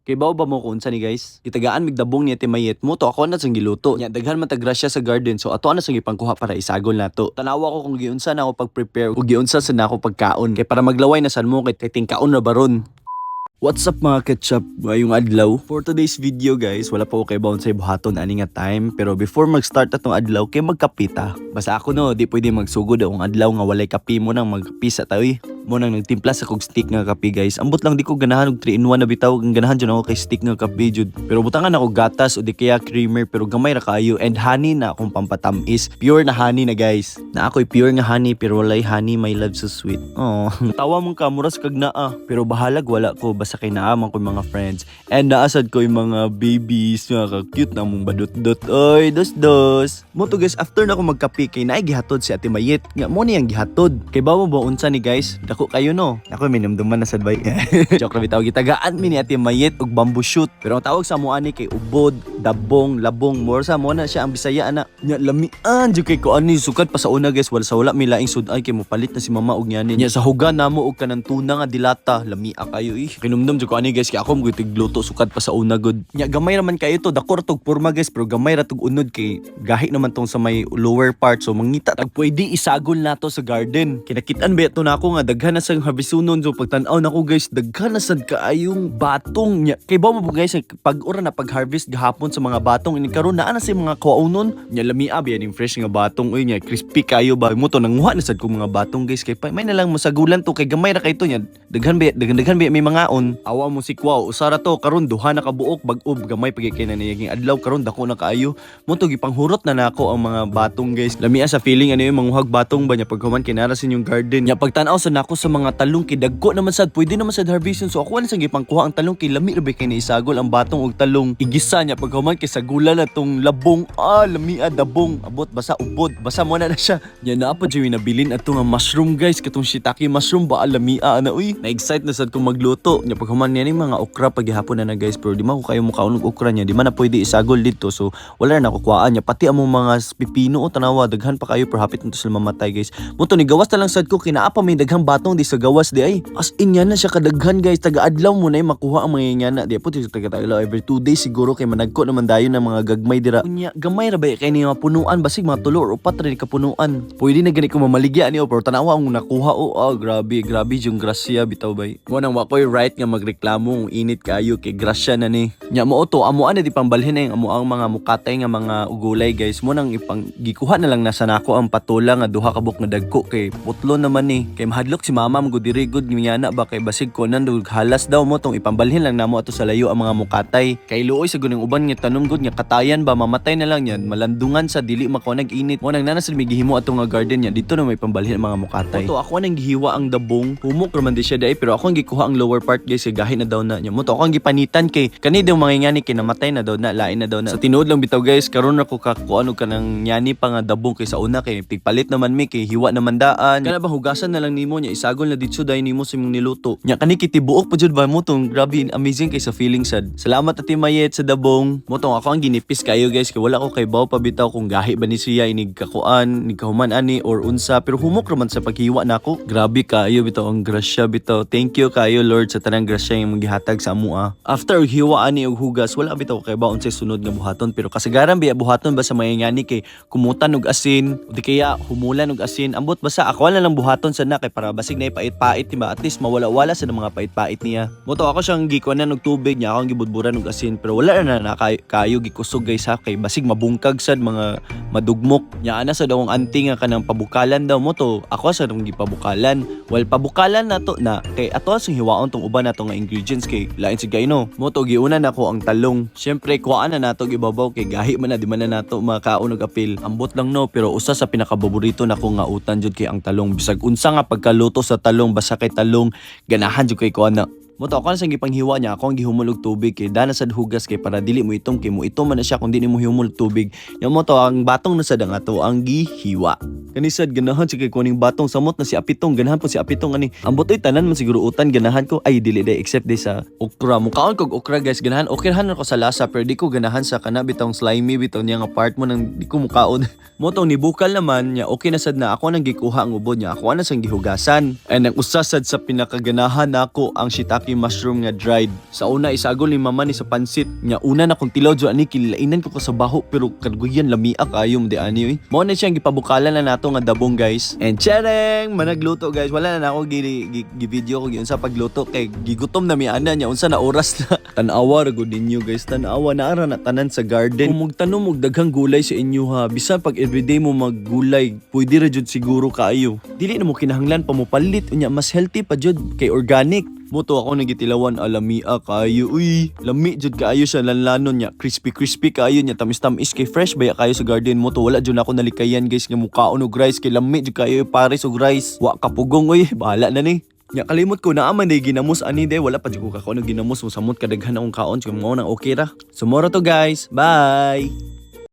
Kay ba mo kung unsa ni, guys? Gitagaan mig dabong ni Ate Mayet mo to, ako na sang giluto. Nya daghan man tag grasya sa garden, so ato na sang gipangkuha para isagol nato. Tanawa ko kung giunsa na ako pag-prepare ug giunsa sa na ako pagkaon. Kay para maglaway na san mo kay tingkaon na baron. What's up, mga ketchup? Ngayong adlaw. For today's video, guys, wala pa ko kay baon sa buhaton ani nga time, pero before mag-start atong adlaw kay magkapita. Basta ako no, di pwede magsugod akong adlaw nga walay kape mo nang magpisa ta oy. Mo nang nagtimpla sa kog stick nga kape, guys. Ambot lang di ko ganahan og 3 in 1 na bitaw, ang ganahan jud ako kay stick nga kape jud. Pero butangan ako gatas o di kaya creamer, pero gamay ra kayo and honey na akong pampatamis. Pure na honey na, guys. Na ako'y pure nga honey pero walay honey, my love so sweet. Oh, tawa mong kamuras kag naa. Pero bahalag wala ko basta kay naa man ko mga friends. And naasad ko yung mga babies, mga ka-cute na mong badut-dot. Oy, dos dos. Mo to, guys, after na ako magkape kay naay gihatod si Ate Mayet. Nga mo niyang gihatod. Kay bawo ba unsa ni, guys? Dako kayo no. Ako minumduman na sad bay. Joke ra bitaw, gitagaan mi ni Ate Mayet og bamboo shoot. Pero ang tawag sa mo ani kay ubod, dabong, labong, more sa mo na siya ang Bisaya ana. Nya lamian jud kay ko ani sukad pa sa una, guys, wala sa wala mi laing sud-ay kay mopalit na si mama og nyani. Nya sa hugan namo og kanang tuna nga dilata, lamia kayo eh. Kinumdum jud ko ani, guys, kay ako mo tigluto sukad pa sa una gud. Nya gamay raman kayo to, dako ra tog porma, guys, pero gamay ra tog unod kay gahi naman tong sa may lower part, so mangita tag pwede isagol nato sa garden. Kinakitaan ba to nako nga daghan na sang harvestunon, so pagtan-aw nako, guys, daghan na sad kaayong batong nya. Kay ba mo guys, pag ora na pag-harvest gahapon sa mga batong ini karon naa na sa mga kuaunon. Nya lamia ba ning fresh nga batong oy, nya crispy kayo ba mo to. Nanguha na sad kong mga batong, guys, kay may na lang mosagulan to kay gamay ra kay to. Nya daghan ba, daghan daghan ba may mangaon. Awa mo si Kwaw, usara to karon duha na kabuok bag-ob, gamay pagay kay na niyaging adlaw karon dako na kaayo mo to. Gipanghurot na nako ang mga batong, guys. Lamia sa feeling ano yung manguhag batong ba nya paghuman kinara sa inyong garden. Nya pagtan-aw sa nako sa mga talong kay dagko naman sad, pwede naman sad harvestion, so ako na sang gipangkuha ang talong kay lami ra ba kay naisagol ang batong og talong igisa. Nya paghuman kay sagula na tong labong, ah, lamia dabong, abot basa ubod basa mo na na siya. Nya naa pa jud nabilin ato nga mushroom, guys, katong shiitake mushroom ba, lamia ana uy. Na-excite na sad kong magluto. Nya paghuman niya ning mga okra paghihapon na na, guys, pero di man ko kayo mukaon og okra niya, di man na pwede isagol dito, so wala na nakukuhaan niya. Pati among mga pipino o tanawa, daghan pa kayo pero hapit na to sila mamatay, guys. Mo to ni gawas na lang sad ko kay naa pa may daghang batong di sa gawas di ay. As in yan na siya kadaghan, guys. Taga-adlaw mo na makuha ang mga ngana. Di po taga taga every 2 days siguro kay managko naman dayon ng mga gagmay dira. Unya gamay ra ba kay ni mga punuan, basig mga tulo or upat ra ni kapunuan. Pwede na gani ko mamaligya niyo pero tanawa ang nakuha o, ah, grabe grabe yung grasya bitaw bay. Mo nang wa koy right nga magreklamo kung init kayo kay grasya na ni. Nya mo to amo na di pambalhin na yung amo ang mga mukatay nga mga ugulay, guys. Mo nang ipang gikuha na lang nasa nako ang patula nga duha ka buok nga dagko kay putlo naman ni. Kay mahadlok si mama mo diri gud ngana ba kay basig ko nan dug halas daw. Mo tong ipambalhin lang namo ato sa layo ang mga mukatay. Kay luoy sa guning uban nga tanom gud nga katayan ba, mamatay na lang yan, malandungan sa dili makuha nag init. Mo nang nana sa may gihimo ato nga garden niya dito na may pambalhin ang mga mukatay. Mo to ako nang gihiwa ang dabong, humok raman di siya dai, pero ako ang gikuha ang lower part, guys, kay gahi na daw na niya. Mo to ako ang gipanitan kay kani daw mga ngani kay namatay na daw na, lain na daw na. Sa tinuod lang bitaw, guys, karon ra ko kakuan og kanang nyani pa nga dabong kay sa una kay tigpalit naman mi kay hiwa naman daan. Kana ba hugasan na lang nimo nya isagol na didto dai nimo sa imong niluto. Nya kani kay tibuok pa jud ba mo tong grabe, amazing kay sa feeling sad. Salamat, Ate Mayet, sa dabong. Mo tong ako ang ginipis kayo, guys, kay wala ko kay baw pa bitaw kung gahi ba ni siya inig kakuan, inig kahuman ani or unsa, pero humok raman sa paghiwa nako. Grabe kayo bitaw ang grasya bitaw. Thank you kayo, Lord, sa tanang grasya imong gihatag sa amoa. After og hiwa ani og hugas, wala bitaw kay ba unsay sunod nga buhaton, pero kasagaran biya buhaton ba sa mga ngani kay kumutan og asin o di kaya humulan og asin. Ambot basta ako na lang buhaton sa na kay para basig na ipait-pait ba, at least mawala-wala sa mga pait-pait niya. Mo to ako siyang gikuanan og tubig niya akong gibudburan og asin, pero wala na na kayo gikusog, guys, ha, kay basig mabungkag sad mga madugmok. Nya ana sa akong auntie nga kanang pabukalan daw mo to ako sa akong gipabukalan. Well, pabukalan na to na kay ato sa hiwaon tong uban nato nga ingredients kay lain sig no. Mo to giuna nako ang talong. Syempre kuhaan na nato gibabaw kay gahi man na, di man na nato makaon og apil. Ambot lang no, pero usa sa pinakapaborito nako nga utan jud kay ang talong. Bisag unsa nga pagkaluto sa talong, basta kay talong, ganahan jud kay ko ana. Mo to ako na sang gipanghiwa niya ako ang gihumol og tubig kay dana sad hugas kay para dili mo itom, kay mo itom man na siya kung dili mo himol og tubig. Nya mo to ang batong na sad ang ato ang gihiwa. Kani sad ganahan si kay kuning batong, samot na si Apitong, ganahan po si Apitong ani. Ambot oy, tanan man siguro utan ganahan ko ay dili day except day sa okra. Mukaon kog okra, guys, ganahan okay han ako sa lasa pero di ko ganahan sa kana bitong slimy bitaw niya nga part mo nang di ko mukaon. Mo tong nibukal naman niya, okay na sad na ako nang gikuha ang ubod niya ako na sang gihugasan. And ang usa sad sa pinakaganahan nako ang shiitake. shiitake mushroom nga dried. Sa una, isagol ni mama ni sa pansit. Nya una na kung tilaw jud ani, kilainan ko sa baho, pero kadugayan lamia kaayo di ani oy. Mao na siyang gipabukalan na nato nga dabong, guys. And chereng, managluto, guys. Wala na nako gi video ko giunsa pagluto kay gigutom na mi ana nya unsa na oras na. Tan-awa ra gud ninyo, guys. Tan-awa na ara na tanan sa garden. Kung magtanom og daghang gulay sa inyo ha, bisan pag everyday mo maggulay, pwede ra jud siguro kaayo. Dili na mo kinahanglan pa mo palit unya, mas healthy pa jud kay organic. Mo to ako nagitilawan, alamia kaayo uy. Lami jud kaayo siya lanlanon niya. Crispy crispy kaayo niya, tamis-tamis kay fresh baya kaayo sa garden mo to. Wala jud ako nalikayan, guys, nga mukaon og rice kay lami jud kaayo pares og rice. Wa kapugong uy, bahala na ni. Nya kalimot ko naa man day ginamos ani day, wala pa jud ko kakaon og ginamos mo samot kadaghan akong kaon, so mao nang okay ra. So mao ra to, guys. Bye.